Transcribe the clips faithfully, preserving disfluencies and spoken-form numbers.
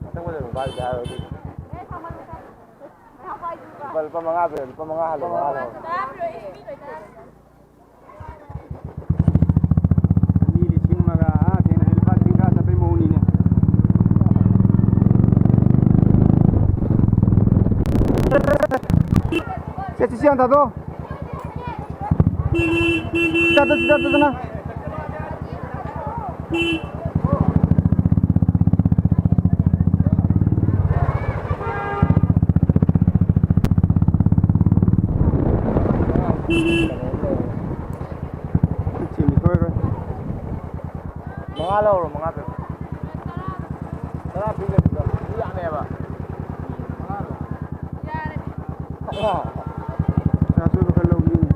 ꯃꯊꯪ ꯕꯖꯥꯔ ꯃꯄꯥꯗꯨꯗ ꯍꯥꯏꯔꯣ ꯑꯗꯨꯗꯤ꯫ ꯂꯨꯄꯥ, ꯂꯨꯄꯥ ꯃꯉꯥ ꯄꯤꯔꯣ, ꯂꯨꯄꯥ ꯃꯉꯥ ꯍꯜꯂꯣ, ꯃꯉꯥ ꯍꯜꯂꯣ꯫ ꯃꯤ ꯂꯤꯁꯤꯡ ꯑꯃꯒ, ꯑꯥ, ꯊꯦꯡꯅ ꯂꯨꯄꯥ ꯂꯤꯁꯤꯡ ꯇꯔꯥ ꯆꯠꯄꯩ ꯃꯑꯣꯡꯅꯤꯅꯦ꯫ ꯁꯦ, ꯆꯤꯆꯦ ꯍꯥꯟꯅ ꯊꯥꯗꯣꯛꯑꯣ꯫ ꯆꯠꯇ, ꯆꯠꯇꯗꯅ꯫ ꯁꯤꯃꯤ ꯁꯣꯏꯔꯣꯏ꯫ ꯃꯉꯥ ꯂꯧꯔꯣ, ꯃꯉꯥ ꯄꯤꯔꯣ꯫ ꯇꯔꯥ ꯄꯤꯔꯒꯦ ꯑꯗꯨꯗ꯫ ꯃꯤ ꯌꯥꯝꯃꯦꯕ꯫ ꯃꯉꯥ ꯂꯧꯔꯣ꯫ ꯆꯥ ꯆꯣꯏꯕ ꯈꯔ ꯂꯧꯅꯤꯡꯉꯤ꯫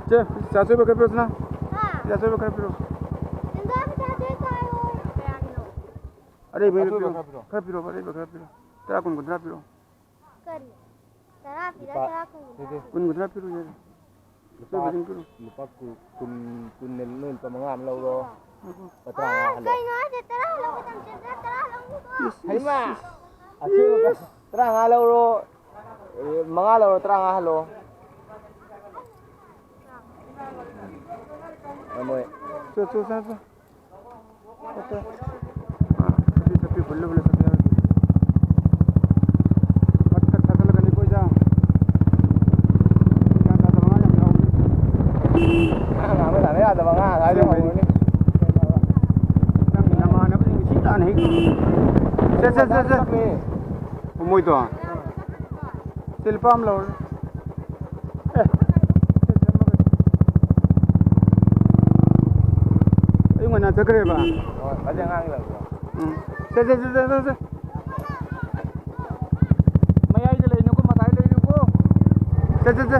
ꯆꯦ, ꯆꯥ ꯆꯣꯏꯕ ꯈꯔ ꯄꯤꯔꯛꯑꯣ, ꯁꯅꯥ꯫ ꯍꯥ? ꯆꯥ ꯆꯣꯏꯕ ꯈꯔ ꯄꯤꯔꯛꯑꯣ꯫ ꯏꯟꯗꯣꯝ ꯆꯥ ꯆꯣꯏ ꯆꯥꯔꯣ꯫ ꯀꯌꯥꯒꯤꯅꯣ? ꯑꯔꯩꯕ ꯈꯔ ꯄꯤꯔꯛꯑꯣ꯫ ꯈꯔ ꯄꯤꯔꯛꯑꯣ, ꯑꯔꯩꯕ ꯈꯔ ꯄꯤꯔꯛꯑꯣ꯫ ꯇꯔꯥ, ꯀꯨꯟ, ꯀꯨꯟꯊ꯭ꯔꯥ ꯄꯤꯔꯛꯑꯣ꯫ ꯀꯔꯤ? ꯇꯔꯥ ꯄꯤꯔ ꯂꯨꯄꯥ ꯇꯔꯥ ꯀꯨꯟ ꯀꯨꯟꯊ꯭ꯔꯥ ꯁꯦ, ꯁꯦ, ꯄꯤꯔꯛꯑꯣ꯫ ꯀꯨꯟ ꯀꯨꯟꯊ꯭ꯔꯥ ꯄꯤꯔꯛꯑꯣ ꯌꯥꯔꯦ꯫ ꯂꯨꯄꯥ, ꯂꯨꯄꯥ ꯀꯨꯟ, ꯀꯨꯟ, ꯅꯣꯏ ꯂꯨꯄꯥ ꯃꯉꯥ ꯑꯃ ꯂꯧꯔꯣ꯫ ꯂꯨꯄꯥ ꯇꯔꯥꯃꯉꯥ ꯑꯥ, ꯍꯜꯂꯣ꯫ ꯀꯩꯅꯣ ꯍꯥꯏꯁꯦ? ꯇꯔꯥ ꯍꯜꯂꯣ ꯀꯩꯗꯧ ꯆꯠꯇ꯭ꯔꯥ? ꯇꯔꯥ ꯍꯜꯂꯣ꯫ ꯏꯁ, ꯍꯩꯃꯥ! ꯏꯁ, ꯑꯊꯤꯕ ꯏꯁ꯫ ꯇꯔꯥꯃꯉꯥ ꯂꯧꯔꯣ꯫ ꯑꯦ, ꯃꯉꯥ ꯂꯧꯔꯣ, ꯇꯔꯥꯃꯉꯥ ꯍꯜꯂꯣ꯫ ꯃꯣꯏ꯫ ꯆꯣ, ꯆꯣ, ꯆꯣ, ꯆꯣ꯫ ꯆꯠꯇꯦ꯫ ꯑꯥ, ꯆꯠꯄꯤ, ꯆꯠꯄꯤ, ꯍꯨꯜꯂ, ꯍꯨꯜꯂ ꯆꯠꯄꯤ ꯌꯥꯔꯣꯏ꯫ ꯄꯠ, ꯄꯠ ꯊꯥꯖꯤꯜꯂꯛꯀꯅꯤꯀꯣ, ꯏꯆꯥ꯫ ꯒ꯭ꯌꯥꯟ ꯇꯥꯗꯕ ꯑꯉꯥꯡ ꯌꯥꯝ ꯌꯥꯎꯕꯅꯦ꯫ ꯑꯉꯥꯡ ꯑꯃ ꯇꯥꯟꯅ ꯌꯥꯗꯕ ꯑꯉꯥꯡ ꯍꯥꯏꯗꯣ ꯑꯁꯦꯡꯕꯩꯅꯦ꯫ ꯍꯧꯔꯅꯤ꯫ ꯅꯪꯒꯤ ꯅꯃꯥꯟꯅꯕꯁꯤꯡ ꯁꯤ ꯇꯥꯟꯅ ꯍꯦꯛ ꯇꯧꯔꯤ꯫ ꯁꯦ, ꯁꯦ, ꯁꯦ, ꯁꯦ꯫ ꯃꯣꯏꯗꯣ꯫ ꯁꯤ ꯂꯨꯄꯥ ꯑꯃ ꯂꯧꯔꯦ꯫ ꯑꯦ꯫ ꯑꯌꯨꯛ ꯉꯟꯅ ꯆꯠꯈ꯭ꯔꯦꯕ꯫ ꯍꯣꯏ, ꯑꯗꯨ ꯑꯉꯥꯡꯒꯤ ꯂꯪꯗꯣ꯫ ꯎꯝ꯫ ꯁꯦ, ꯁꯦ, ꯁꯦ꯫ ꯃꯌꯥꯏꯗ ꯂꯩꯅꯨꯀꯣ, ꯃꯇꯥꯏꯗ ꯂꯩꯅꯨꯀꯣ꯫ ꯁꯦ, ꯁꯦ, ꯁꯦ꯫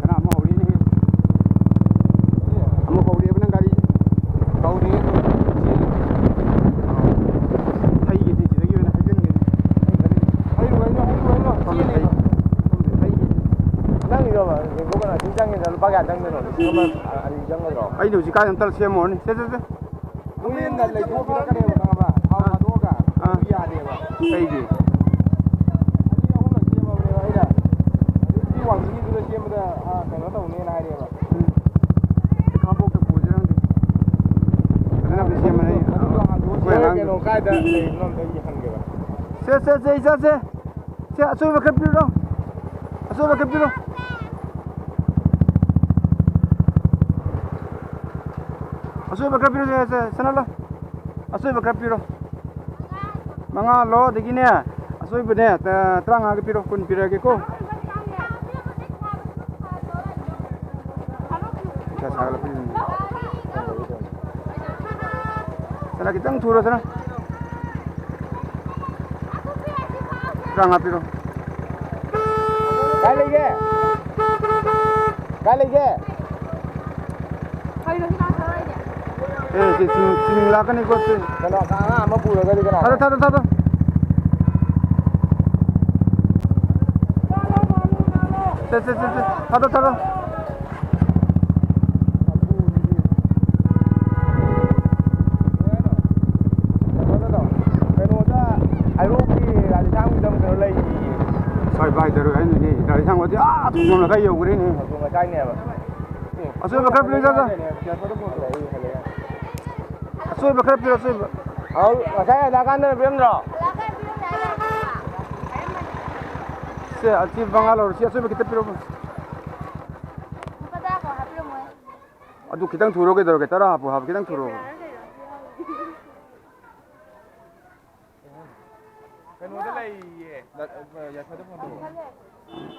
ꯀꯅꯥ ꯑꯃ ꯍꯧꯔꯤꯅꯦꯍꯦ? ꯑꯃꯨꯛ ꯍꯧꯔꯤꯑꯕ ꯅꯪ ꯒꯥꯔꯤ? ꯍꯧꯔꯤꯑꯦ ꯑꯗꯨꯝ꯫ ꯆꯦꯜꯂꯤ ꯆꯪꯉꯤꯗ ꯂꯨꯄꯥ ꯀꯌꯥ ꯆꯪꯗꯣꯏꯅꯣ? ꯂꯤꯁꯤꯡ ꯑꯃ ꯑꯅꯤ ꯆꯪꯒꯗ꯭ꯔꯣ? ꯑꯩꯅ ꯍꯧꯖꯤꯛ ꯀꯥꯏꯗ ꯑꯝꯇ ꯁꯦꯝꯃꯨꯔꯅꯤ꯫ ꯁꯦ, ꯁꯦ, ꯁꯦ꯫ ꯃꯣꯏꯅ ꯂꯩꯊꯣꯛꯄꯤꯔꯛꯀꯅꯦꯕ, ꯈꯪꯉꯕ? ꯊꯥꯎ ꯊꯥꯗꯣꯛꯑꯒ꯫ ꯑꯥ꯫ ꯑꯗꯨ ꯌꯥꯗꯦꯕ꯫ ꯀꯩꯒꯤ? ꯑꯅꯤ ꯑꯍꯨꯝꯂꯛ ꯁꯦꯝꯃꯕꯅꯦꯕ ꯑꯩꯅ꯫ ꯑꯗꯨ ꯁꯤ ꯋꯥꯡꯖꯤꯡꯒꯤꯗꯨꯗ ꯁꯦꯝꯕꯗ, ꯑꯥ, ꯀꯩꯅꯣ ꯇꯧꯅꯦꯅ ꯍꯥꯏꯔꯛꯑꯦꯕ꯫ ꯎꯝ꯫ ꯈꯥꯡꯄꯣꯛꯇ ꯄꯨꯁꯤꯔ ꯈꯪꯗꯦ꯫ ꯐꯖꯅ ꯑꯝꯇ ꯁꯦꯝꯃꯅꯤ ꯑꯩ꯫ ꯑꯗꯨꯗꯣ ꯍꯥꯡꯗꯣꯛꯑ ꯑꯩꯈꯣꯏ ꯁꯦꯝꯃ ꯑꯉꯥꯡꯗꯣ꯫ ꯀꯩꯅꯣ ꯀꯥꯏꯗ ꯂꯩꯕꯅꯣ ꯑꯝꯇ ꯑꯩ ꯍꯪꯒꯦꯕ꯫ ꯁꯦ, ꯁꯦ, ꯁꯦ, ꯏꯆꯥꯁꯦ꯫ ꯁꯦ, ꯑꯆꯣꯏꯕ ꯈꯔ ꯄꯤꯔꯣ꯫ ꯑꯆꯣꯏꯕ ꯈꯔ ꯄꯤꯔꯣ꯫ ꯑꯆꯣꯏꯕ ꯈꯔ ꯄꯤꯔꯣ, ꯁꯦ, ꯁꯦ, ꯁꯅꯥꯂꯣ꯫ ꯑꯆꯣꯏꯕ ꯈꯔ ꯄꯤꯔꯣ꯫ ꯃꯉꯥ ꯂꯣ, ꯑꯗꯒꯤꯅꯦ, ꯑꯆꯣꯏꯕꯅꯦ, ꯇ-, ꯇꯔꯥꯃꯉꯥꯒ ꯄꯤꯔꯣ, ꯀꯨꯟ ꯄꯤꯔꯛꯑꯒꯦꯀꯣ꯫ ꯄꯩꯁꯥ ꯁꯥꯒꯠꯂꯛꯄꯅꯤꯅꯦ꯫ ꯁꯅꯥ, ꯈꯤꯇꯪ ꯊꯨꯔꯣ, ꯁꯅꯥ꯫ ꯇꯔꯥꯃꯉꯥ ꯄꯤꯔꯣ꯫ ꯀꯥꯏ ꯂꯩꯒꯦ? ꯀꯥꯏ ꯂꯩꯒꯦ? ꯀꯩꯅꯣ ꯍꯤꯗꯥꯛ ꯊꯥꯔꯛꯏꯁꯦ? ꯑꯦ, ꯁꯤ ꯆꯤꯡ, ꯆꯤꯡ ꯂꯥꯛꯀꯅꯤꯀꯣ, ꯁꯤ꯫ ꯀꯩꯅꯣ, ꯑꯉꯥꯡ ꯑꯃ ꯄꯨꯔꯒꯗꯤ ꯀꯅꯥ? ꯊꯥꯗꯣ, ꯊꯥꯗꯣ, ꯊꯥꯗꯣ꯫ ꯁꯦ, ꯁꯦ, ꯁꯦ, ꯁꯦ꯫ ꯊꯥꯗꯣ, ꯊꯥꯗꯣ꯫ ꯀꯩꯅꯣꯗ, ꯍꯩꯔꯣꯛꯀꯤ ꯒꯥꯔꯤ ꯊꯥꯡꯒꯤꯗ ꯑꯃ ꯀꯩꯅꯣ ꯂꯩꯔꯤꯌꯦ꯫ ꯁ꯭ꯋꯥꯏ ꯚꯥꯏ ꯇꯧꯔꯣꯏ ꯍꯥꯏꯅꯤꯅꯦ꯫ ꯒꯥꯔꯤ ꯊꯥꯡꯕꯗꯤ ꯑꯥ ꯊꯣꯡꯅ ꯀꯥꯏ ꯌꯧꯈ꯭ꯔꯦꯅꯦ꯫ ꯃꯇꯣꯟ ꯂꯩꯀꯥꯏꯅꯦꯕ꯫ ꯑꯆꯣꯏꯕ ꯈꯔ ꯄꯤꯔꯛꯎ, ꯆꯠꯂꯣ꯫ ꯑꯆꯣꯏꯕ ꯈꯔ ꯄꯤꯔꯛꯑꯣ, ꯑꯆꯣꯏꯕ꯫ ꯑꯧ, ꯉꯁꯥꯏ ꯍꯜꯂꯛꯑꯀꯥꯟꯗ ꯄꯤꯔꯝꯗ꯭ꯔꯣ? ꯁꯦ, ꯑꯁꯤ ꯃꯉꯥ ꯂꯧꯔꯣ꯫ ꯁꯤ ꯑꯆꯣꯏꯕ ꯈꯤꯇ ꯄꯤꯔꯛꯎ꯫ ꯂꯨꯄꯥ ꯇꯔꯥ ꯐꯥꯎ ꯍꯥꯞꯄꯤꯔꯝꯃꯣꯏ꯫ ꯑꯗꯨ ꯈꯤꯇꯪ ꯊꯨꯔꯣ, ꯀꯩꯗꯧꯔꯒꯦ? ꯇꯔꯥ ꯍꯥꯞꯄꯨ ꯍꯥꯏꯕ, ꯈꯤꯇꯪ ꯊꯨꯔꯣ꯫ ꯀꯩꯅꯣꯗ ꯂꯩꯌꯦ꯫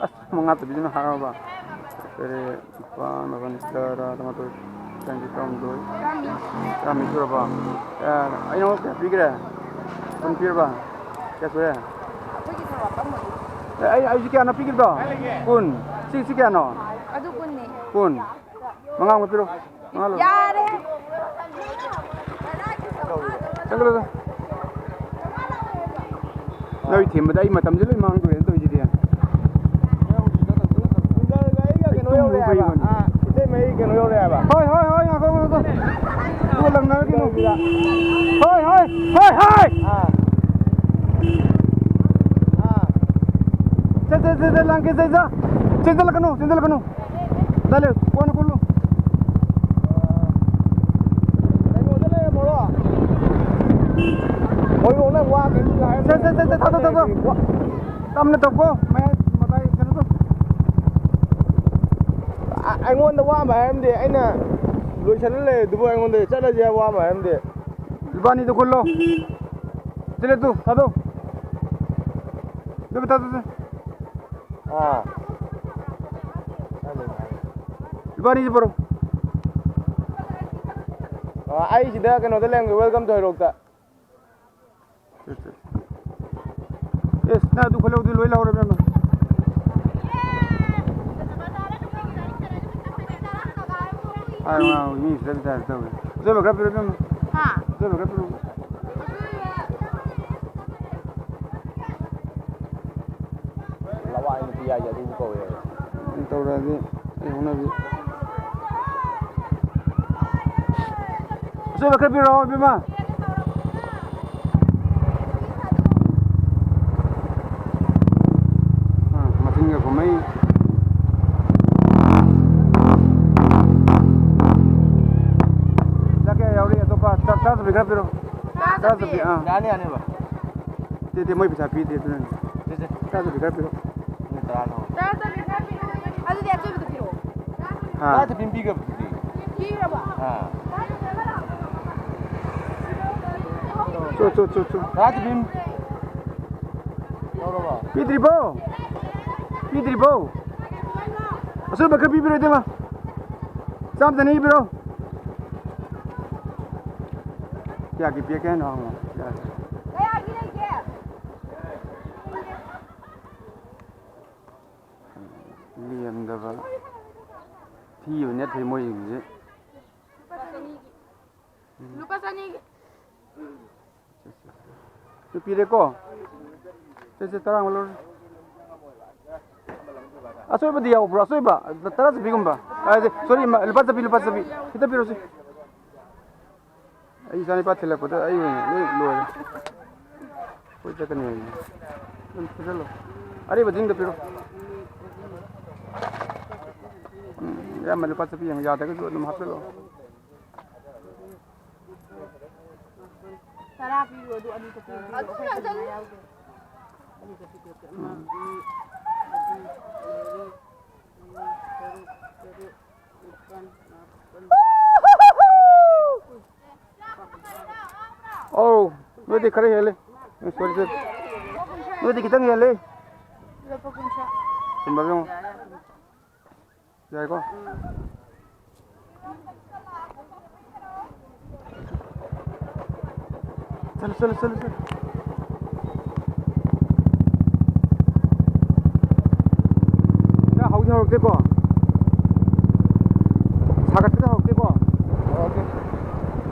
ꯑꯁ, ꯃꯉꯥ ꯇꯧꯕꯤꯗꯨꯅ ꯍꯥꯏꯔꯕ? ꯇꯔꯦꯠ, ꯅꯤꯄꯥꯜ, ꯃꯥꯄꯜ, ꯇꯔꯥ, ꯇꯔꯥꯃꯥꯊꯣꯏ, ꯇꯔꯥꯅꯤꯊꯣꯏ, ꯇꯔꯥꯍꯨꯝꯗꯣꯏ, ꯇꯔꯥꯃꯔꯤ ꯁꯨꯔꯕ? ꯑꯦ, ꯑꯩ ꯅꯉꯣꯟꯗ ꯀꯌꯥ ꯄꯤꯈ꯭ꯔꯦ? ꯀꯨꯟ ꯄꯤꯔꯕ? ꯀꯌꯥ ꯁꯨꯔꯦ? ꯑꯦ, ꯑꯩ, ꯑꯩꯁꯤ ꯀꯌꯥꯅꯣ ꯄꯤꯈꯤꯕꯗꯣ? ꯀꯨꯟ꯫ ꯁꯤ, ꯁꯤ ꯀꯌꯥꯅꯣ? ꯑꯗꯨ ꯀꯨꯟꯅꯤ꯫ ꯀꯨꯟ꯫ ꯃꯉꯥ ꯑꯃ ꯄꯤꯔꯣ꯫ ꯃꯉꯥ ꯂꯧꯔꯣ꯫ ꯌꯥꯔꯦ꯫ ꯆꯪꯈ꯭ꯔꯣ, ꯆꯪꯈ꯭ꯔꯣ꯫ ꯅꯣꯏ ꯊꯦꯝꯕꯗ ꯑꯩ ꯃꯇꯝꯁꯦ ꯂꯣꯏ ꯃꯥꯡꯗꯣꯔꯦꯅ ꯇꯧꯔꯤꯁꯤꯗꯤ꯫ ꯑꯩ ꯇꯨꯝꯕ ꯍꯣꯏ, ꯍꯣꯏ, ꯍꯣꯏ, ꯍꯣꯏ! ꯑꯥ꯫ ꯑꯥ꯫ ꯆꯠ, ꯆꯠ, ꯆꯠ, ꯆꯠ, ꯂꯥꯡꯀꯦ, ꯆꯠ, ꯆꯠ꯫ ꯆꯦꯟꯁꯤꯜꯂꯛꯀꯅꯨ, ꯆꯦꯟꯁꯤꯜꯂꯛꯀꯅꯨ꯫ ꯗꯥ ꯂꯦ, ꯀꯣꯟꯅ ꯀꯨꯜꯂꯨ꯫ ꯀꯩꯅꯣꯗ ꯂꯩꯔꯝꯃꯣꯔꯣ? ꯍꯣꯏꯔꯣꯡ ꯅꯪ ꯋꯥ ꯀꯩꯝꯇ ꯉꯥꯏꯔꯝꯃꯣ꯫ ꯆꯠ, ꯆꯠ, ꯆꯠ, ꯆꯠ, ꯊꯥꯗꯣꯛ, ꯊꯥꯗꯣꯛ꯫ ꯋꯥ- ꯇꯞꯅ ꯇꯧꯀꯣ, ꯃꯌꯥꯏ ꯃꯇꯥꯏ ꯀꯩꯅꯣꯗꯣ꯫ ꯑ-, ꯑꯩꯉꯣꯟꯗ ꯋꯥ ꯑꯃ ꯍꯥꯏꯔꯝꯗꯦ, ꯑꯩꯅ ꯂꯣꯏꯁꯜꯂ ꯂꯩꯔꯦ ꯑꯗꯨꯕꯨ ꯑꯩꯉꯣꯟꯗ ꯆꯠꯂꯁꯦ ꯍꯥꯏꯕ ꯋꯥ ꯑꯃ ꯍꯥꯏꯔꯝꯗꯦ꯫ ꯏꯕꯥꯅꯤꯗꯣ ꯈꯨꯜꯂꯣ꯫ ꯁꯤꯂꯦ ꯇꯨ, ꯊꯥꯗꯣ꯫ ꯑꯗꯨ ꯊꯥꯗꯣ, ꯇꯨ꯫ ꯑꯥ꯫ ꯏꯕꯥꯅꯤꯁꯦ ꯄꯨꯔꯛꯎ꯫ ꯑ, ꯑꯩ ꯁꯤꯗ ꯀꯩꯅꯣꯗ ꯂꯩꯔꯝꯒꯦ, welcome to ꯍꯩꯔꯣꯛꯇ꯫ ꯑꯦꯁ, ꯅꯪ ꯑꯗꯨ ꯈꯨꯜꯍꯧꯗꯤ ꯂꯣꯏ ꯂꯧꯔꯦ, ꯏꯕꯦꯝꯃ꯫ ꯍꯥꯏꯔꯣ, ꯍꯥꯏꯔꯣ, ꯃꯤ ꯁꯤꯗ ꯇꯧꯋꯦ꯫ ꯑꯆꯣꯏꯕ ꯈꯔ ꯄꯤꯔꯣ, ꯏꯕꯦꯝꯃ꯫ ꯍꯥ? ꯑꯆꯣꯏꯕ ꯈꯔ ꯄꯤꯔꯣ꯫ ꯂꯋꯥꯏ ꯅꯨꯄꯤ ꯍꯥꯏꯁꯦ ꯑꯗꯨꯕꯨ ꯀꯧꯋꯦꯕ꯫ ꯇꯧꯔꯛꯑꯗꯤ ꯑꯩ ꯍꯧꯅꯕꯤ꯫ ꯑꯆꯣꯏꯕ ꯈꯔ ꯄꯤꯔꯛꯑꯣ, ꯏꯕꯦꯝꯃ꯫ ꯑꯥ, ꯃꯆꯤꯟꯒ ꯈꯨꯝꯃꯩ꯫ ꯆꯥꯛ ꯀꯌꯥ ꯌꯥꯎꯔꯤ? ꯑꯇꯣꯞꯄ ꯆꯥꯛ ꯆꯥꯗꯕꯤ ꯈꯔ ꯄꯤꯔꯛꯑꯣ꯫ ꯆꯥꯗꯕꯤ? ꯑꯥ꯫ ꯌꯥꯅꯤ, ꯌꯥꯅꯤ, ꯚꯥꯏ꯫ ꯇꯦ, ꯇꯦ, ꯃꯣꯏ ꯄꯩꯁꯥ ꯄꯤꯗꯦ, ꯑꯗꯨꯅꯅꯦ꯫ ꯁꯦ, ꯁꯦ꯫ ꯆꯥꯗꯕꯤ ꯈꯔ ꯄꯤꯔꯛꯑꯣ꯫ ꯃꯤ ꯇꯔꯥ ꯂꯧꯍꯧꯔꯣ꯫ ꯆꯥꯗꯕꯤ ꯈꯔ ꯄꯤꯔꯛꯑꯣ꯫ ꯑꯗꯨꯗꯤ ꯑꯆꯣꯏꯕꯗꯣ ꯄꯤꯔꯛꯑꯣ꯫ ꯍꯥ꯫ ꯇꯔꯥ ꯆꯠꯄꯤ ꯑꯃ ꯄꯤꯈ꯭ꯔꯕꯗꯨꯗꯤ꯫ ꯄꯤꯈ꯭ꯔꯕꯣ? ꯑꯥ꯫ ꯆꯣ, ꯆꯣ, ꯆꯣ, ꯆꯣ꯫ ꯇꯔꯥ ꯆꯠꯄꯤ ꯑꯃ ꯂꯧꯔꯕꯣ? ꯄꯤꯗ꯭ꯔꯤꯕꯣ? ꯄꯤꯗ꯭ꯔꯤꯕꯣ? ꯑꯆꯣꯏꯕ ꯈꯔ ꯄꯤꯕꯤꯔꯣ, ꯏꯇꯩꯃ꯫ ꯆꯥꯝ ꯆꯅꯤ ꯄꯤꯔꯣ꯫ ꯀꯌꯥꯒꯤ ꯄꯤꯔꯛꯀꯦ ꯍꯥꯏꯅꯣ ꯍꯪꯉꯣ꯫ ꯀꯌꯥꯒꯤ ꯂꯩꯒꯦ? ꯂꯦꯝꯗꯕ ꯊꯤꯕ ꯅꯠꯇꯦ ꯃꯣꯏꯁꯤꯡꯁꯦ꯫ ꯂꯨꯄꯥ ꯆꯅꯤꯒꯤ꯫ ꯂꯨꯄꯥ ꯆꯅꯤꯒꯤ꯫ ꯁꯤ ꯄꯤꯔꯦꯀꯣ꯫ ꯁꯦ, ꯁꯦ, ꯇꯔꯥ ꯑꯃ ꯂꯧꯔꯣ꯫ ꯑꯆꯣꯏꯕꯗꯤ ꯌꯥꯎꯕ꯭ꯔꯣ? ꯑꯆꯣꯏꯕ? ꯇꯔꯥ ꯆꯠꯄꯤꯒꯨꯝꯕ? ꯑ, ꯁꯣꯔꯤ, ꯂꯨꯄꯥ ꯆꯠꯄꯤ, ꯂꯨꯄꯥ ꯆꯠꯄꯤ꯫ ꯈꯤꯇ ꯄꯤꯔꯣꯁꯤ꯫ ꯑꯩ ꯏꯆꯥꯅꯤꯄꯥ ꯊꯤꯜꯂꯛꯄꯗ ꯑꯩ ꯑꯣꯏꯅ ꯂꯣꯏ ꯂꯣꯏꯔꯦ꯫ ꯀꯣꯏ ꯆꯠꯀꯅꯤ ꯍꯥꯏꯅꯦ꯫ ꯑꯗꯨꯝ ꯐꯨꯖꯜꯂꯣ꯫ ꯑꯔꯤꯕꯁꯤꯡꯗꯣ ꯄꯤꯔꯣ꯫ ꯎꯝ, ꯑꯌꯥꯝꯕ ꯂꯨꯄꯥ ꯆꯠꯄꯤ ꯌꯦꯡꯉꯣ, ꯌꯥꯗ꯭ꯔꯒꯁꯨ ꯑꯗꯨꯝ ꯍꯥꯞꯆꯜꯂꯣ꯫ ꯇꯔꯥ ꯄꯤꯌꯨ, ꯑꯗꯨ ꯑꯅꯤ ꯈꯛꯇ ꯄꯤꯌꯨ꯫ ꯑꯩꯈꯣꯏ ꯀꯩꯅꯣ ꯌꯥꯎꯗꯦ꯫ ꯑꯅꯤ ꯈꯛꯇ ꯄꯤꯌꯨ꯫ ꯑꯃ, ꯑꯅꯤ, ꯑꯍꯨꯝ, ꯃꯔꯤ, ꯃꯉꯥ, ꯇꯔꯨꯛ, ꯇꯔꯦꯠ, ꯅꯤꯄꯥꯜ, ꯃꯥꯄꯜ꯫ ꯑꯧ, ꯅꯣꯏꯗꯤ ꯈꯔ ꯍꯦꯜꯂꯦ꯫ ꯁꯣꯔꯤ, ꯁꯣꯔꯤ꯫ ꯅꯣꯏꯗꯤ ꯈꯤꯇꯪ ꯍꯦꯜꯂꯦ꯫ ꯂꯨꯄꯥ ꯀꯨꯟꯊ꯭ꯔꯥ꯫ ꯆꯨꯝꯕ꯭ꯔꯥ ꯌꯦꯡꯉꯣ꯫ ꯌꯥꯏꯀꯣ? ꯎꯝ꯫ ꯆꯠꯂꯨ, ꯆꯠꯂꯨ, ꯆꯠꯂꯨ, ꯆꯠꯂꯨ꯫ ꯅꯪ ꯍꯧꯗꯤ ꯍꯧꯔꯛꯇꯦꯀꯣ? ꯁꯥꯒꯠꯄꯗ ꯍꯧꯔꯛꯇꯦꯀꯣ? ꯍꯧꯔꯛꯇꯦ꯫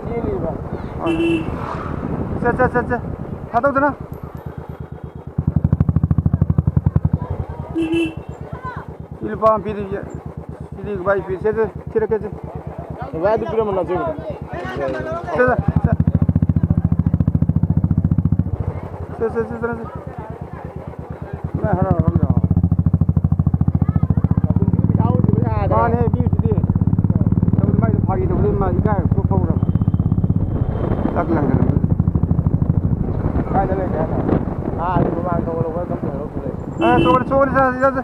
ꯆꯦꯜꯂꯤꯕ꯫ ꯍꯣꯏ꯫ ꯆꯠ, ꯆꯠ, ꯆꯠ, ꯆꯠ꯫ ꯊꯥꯗꯧꯗꯅ꯫ ꯁꯤ ꯂꯨꯄꯥ ꯑꯃ ꯄꯤꯔꯤꯁꯦ꯫ ꯁꯤꯗꯤ ꯚꯥꯏ ꯄꯤ-, ꯁꯦ, ꯁꯦ, ꯊꯤꯔꯛꯀꯦ ꯁꯦ꯫ ꯚꯥꯏ, ꯑꯗꯨ ꯄꯤꯔꯝꯃꯣ, ꯅꯆꯦ꯫ ꯁꯦ, ꯁꯦ, ꯁꯦ, ꯁꯦ꯫ ꯁꯦ, ꯁꯦ, ꯁꯦ, ꯁꯦ, ꯁꯦ꯫ ꯅꯪ ꯍꯔꯥꯎ ꯍꯔꯥꯎ ꯌꯥꯎ꯫ ꯃꯥꯅꯦ, ꯃꯤꯁꯤꯗꯤ꯫ ꯇꯧꯕꯗꯤ ꯃꯥꯏꯗꯣ ꯐꯥꯒꯤ ꯇꯧꯕꯗꯤ ꯃꯥ ꯏꯀꯥꯏ ꯊꯣꯛꯄ ꯍꯧꯔꯕ꯫ ꯆꯥꯛ ꯂꯪꯗꯅ꯫ ꯀꯥꯏꯗ ꯂꯩꯒꯦ ꯍꯥꯏꯅꯣ? ꯑꯥ, ꯑꯗꯨ ꯃꯃꯥꯡ ꯊꯧꯒꯠꯂꯛꯄ ꯀꯝ ꯇꯧꯔꯛꯄ ꯂꯩ꯫ ꯑ, ꯆꯣꯔꯦ, ꯆꯣꯔꯦ, ꯆꯥꯁꯤ, ꯆꯥꯁꯤ꯫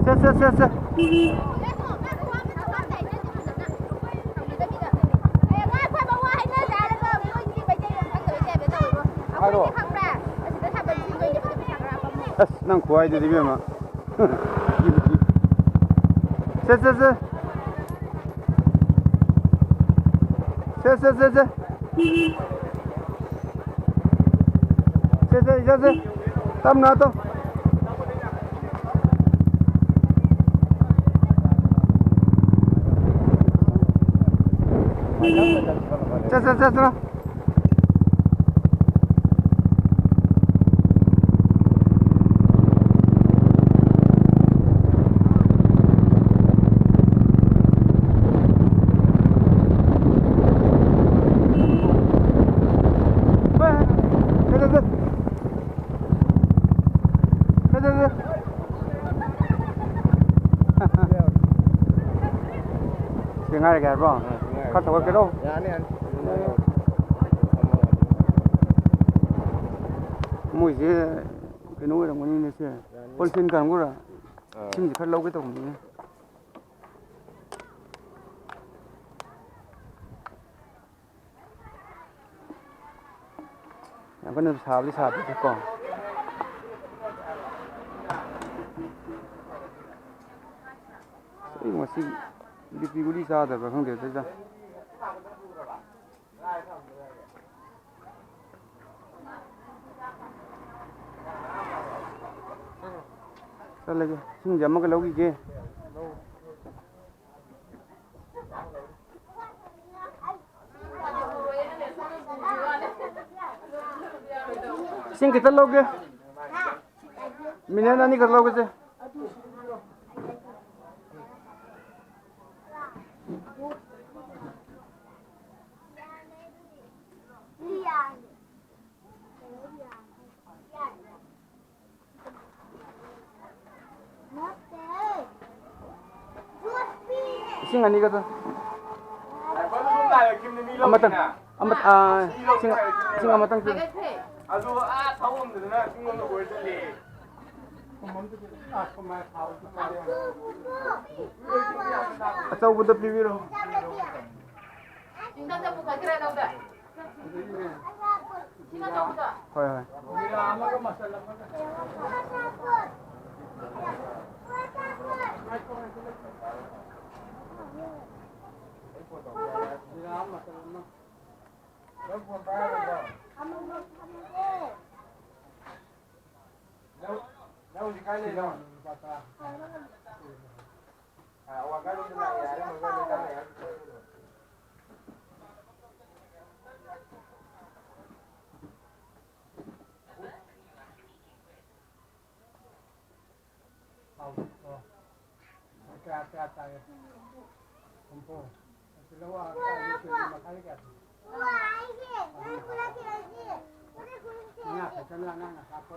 ꯁꯦ, ꯁꯦ, ꯁꯦ, ꯁꯦ꯫ ꯍꯥꯏꯔꯣ꯫ ꯑꯁ, ꯅꯪ ꯈꯨꯍꯥꯏꯗꯨꯗꯤ, ꯏꯕꯦꯝꯃ꯫ ꯁꯦ, ꯁꯦ, ꯁꯦ꯫ ꯁꯦ, ꯁꯦ, ꯁꯦ, ꯁꯦ꯫ ꯁꯦ, ꯁꯦ, ꯁꯦ, ꯁꯦ꯫ ꯇꯞꯅ ꯇꯧ꯫ ꯁꯦ, ꯁꯦ, ꯁꯦ, ꯁꯦ꯫ ꯌꯥꯔꯕꯣ? ꯈꯔ ꯊꯧꯒꯠꯀꯦꯔꯣ? ꯌꯥꯅꯤ, ꯌꯥꯅꯤ꯫ ꯃꯣꯏꯁꯦ ꯀꯩꯅꯣ ꯑꯣꯏꯔꯝꯒꯅꯤꯅꯦ ꯁꯦ꯫ ꯌꯥꯅꯤ꯫ ꯄꯣꯂꯤꯊꯤꯟ ꯀꯥꯡꯕꯨꯔꯥ? ꯑꯥ꯫ ꯏꯁꯤꯡꯁꯦ ꯈꯔ ꯂꯧꯒꯦ ꯇꯧꯕꯅꯤꯅꯦ꯫ ꯌꯥꯝ ꯀꯟꯅ ꯁꯥꯕꯗꯤ ꯁꯥꯗꯦꯗꯀꯣ꯫ ꯑꯩ ꯉꯁꯤ ꯕꯤ ꯄꯤ ꯒꯨꯂꯤ ꯆꯥꯗꯕ꯭ꯔꯥ ꯈꯪꯗꯦ ꯑꯗꯨꯗ꯫ ꯆꯠꯂꯒꯦ꯫ ꯏꯁꯤꯡꯁꯦ ꯑꯃꯒ ꯂꯧꯈꯤꯒꯦ꯫ ꯏꯁꯤꯡ ꯈꯤꯇ ꯂꯧꯒꯦ꯫ ꯃꯤꯅꯤꯠ ꯑꯅꯤꯈꯛ ꯂꯧꯒꯦꯁꯦ꯫ ꯏꯁꯤꯡ ꯑꯅꯤꯒꯗ꯫ ꯑꯃꯇꯪ꯫ ꯑꯃ-, ꯑꯥ, ꯏꯁꯤꯡ, ꯏꯁꯤꯡ ꯑꯃꯇꯪ ꯄꯤꯌꯨ꯫ ꯑꯗꯨ ꯑꯥ ꯊꯧꯕꯝꯗꯨꯗꯅ ꯆꯤꯡꯂꯣꯝꯗ ꯀꯣꯏꯔ ꯆꯠꯂꯦ꯫ ꯑꯆꯧꯕꯗ ꯄꯤꯕꯤꯔꯣ꯫ ꯍꯣꯏ, ꯍꯣꯏ꯫ ꯀꯌꯥ, ꯀꯌꯥ ꯇꯥꯏꯌꯦ? ꯍꯨꯝꯐꯨ꯫ ꯇꯤꯜꯍꯧ ꯑꯥ, ꯀꯦꯖꯤ ꯃꯈꯥꯏꯗ ꯀꯌꯥ ꯄꯤ? ꯉꯥ ꯈꯛꯇꯅ ꯑꯉꯥꯡꯅ ꯍꯥꯞꯄ꯫